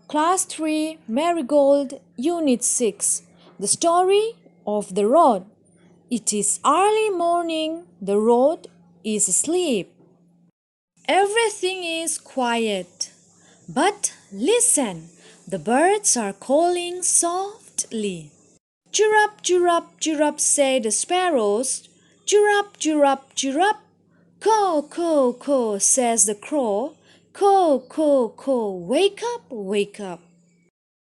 Class 3 Marigold Unit 6 The Story of the Road It is early morning, the road is asleep. Everything is quiet. But listen, the birds are calling softly. Chirrup, chirrup, chirrup, say the sparrows. Chirrup, chirrup, chirrup. Caw, caw, caw, says the crow. Caw, caw, caw, wake up, wake up.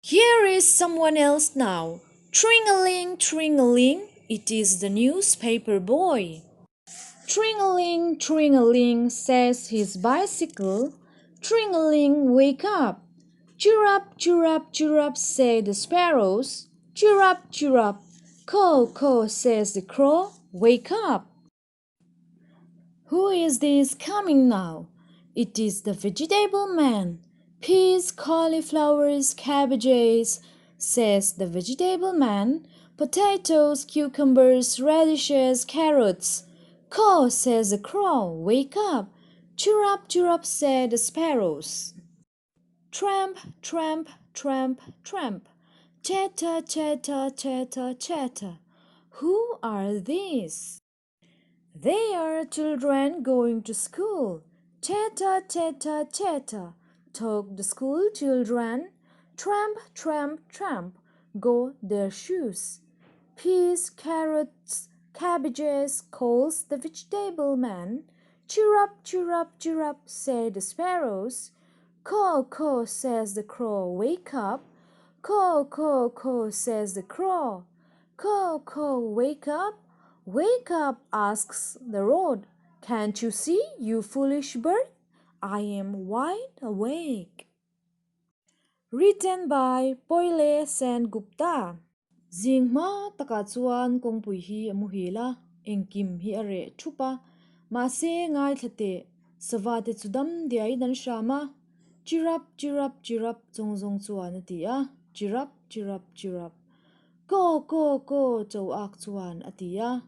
Here is someone else now. Tring-a-ling, tring-a-ling, it is the newspaper boy. Tring-a-ling, tring-a-ling, says his bicycle. Tring-a-ling, wake up. Chirrup, chirrup, chirrup, say the sparrows. Chirrup, chirrup. Caw, caw, says the crow. Wake up. Who is this coming now? It is the vegetable man. Peas, cauliflowers, cabbages, says the vegetable man. Potatoes, cucumbers, radishes, carrots. Caw, says the crow. Wake up. Chirrup, chirrup, say the sparrows. Tramp, tramp, tramp, tramp. Chatter, chatter, chatter, chatter. Who are these? They are children going to school. Chatter, chatter, chatter. Talk the school children. Tramp, tramp, tramp. Go their shoes. Peas, carrots, cabbages, calls the vegetable man. Chirrup, chirrup, chirrup, say the sparrows. Caw, caw, says the crow, wake up. Caw, caw, caw, says the crow. Caw, caw, wake up. Wake up, asks the road. Can't you see, you foolish bird? I am wide awake. Written by Poile Sen Gupta. Zing hma takah chuan kawngpui hi a muhil a, engkim hi a reh thup a. Mahse, ngaithla teh, sava te chu dam diaiin an hram a. Chirap, chirap, chirap chawng zawng chuan a ti a, chirap, chirap, chirap. Kaw, kaw, kaw cho ak chuan a ti a.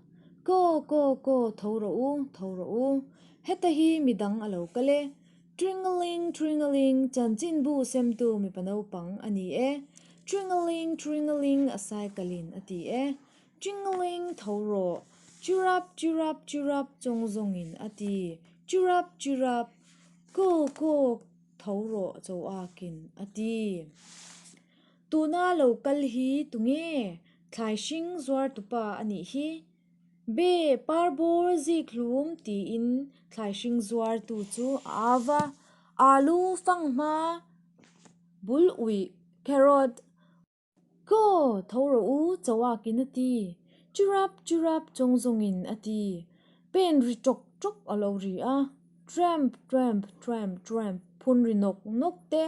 Kaw, kaw, kaw tho rawh u, tho rawh u. Heta hi midang a lo kal e. Tringaling, tringaling, chanchinbu semtu mipa naupang a ni e. Tringaling, tringaling a cycle-in a ti e. Tringaling tho rawh. Chirap, chirap, chirap chawng zawngin a ti. Chirap, chirap. Kaw, kaw, tho rawh cho akin a ti. Tuna lo kal hi tunge? Thlai hring zuar tupa a nih hi. Be, parbawr zikhlum tiin thlai hring zuar tu chu a au va. Alu fanghma bul uih, carrot, Kaw, tho rawh u, chauakin a ti. Chirap, chirap chawng zawngin a ti. Pen ri ṭawk ṭawk a lo ri a. Tramp, tramp, tramp, tramp phun ri nawk nawk te.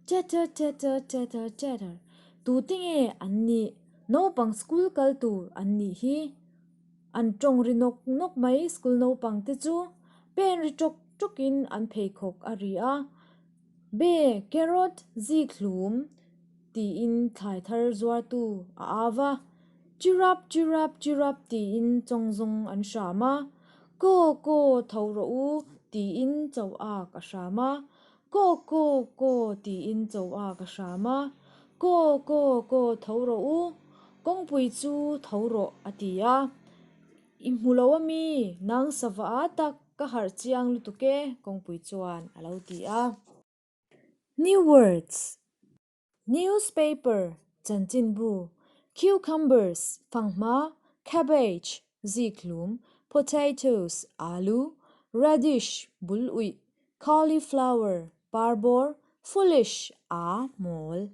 Chatter, chatter, chatter, chatter. Tute nge an nih? Naupang school kal tur an nih hi. An ṭawng ri nawk nawk mai school naupang te chu. Pen ri ṭawk ṭawkin an pheikhawk a ri a. Be, carrot, zikhlum, tiin thlai thar zuartu a au va. Chirap, chirap, chirap tiin chawngzawng an hram a. Kaw, kaw, tho rawh u, tiin cho ak a hram a. Kaw, kaw, kaw tiin cho ak a hram a. Kaw, kaw, kaw, tho rawh u, kawngpui chu tho rawh, a ti a. I hmu lo ami? Nang sava a tak ka harh chiang lutuk e, kawngpui chuan a lo ti a. New words, Newspaper, chanchinbu, cucumbers, fanghma, cabbage, zikhlum, potatoes, alu, radish, bul uih, cauliflower, parbawr, foolish, a, mawl.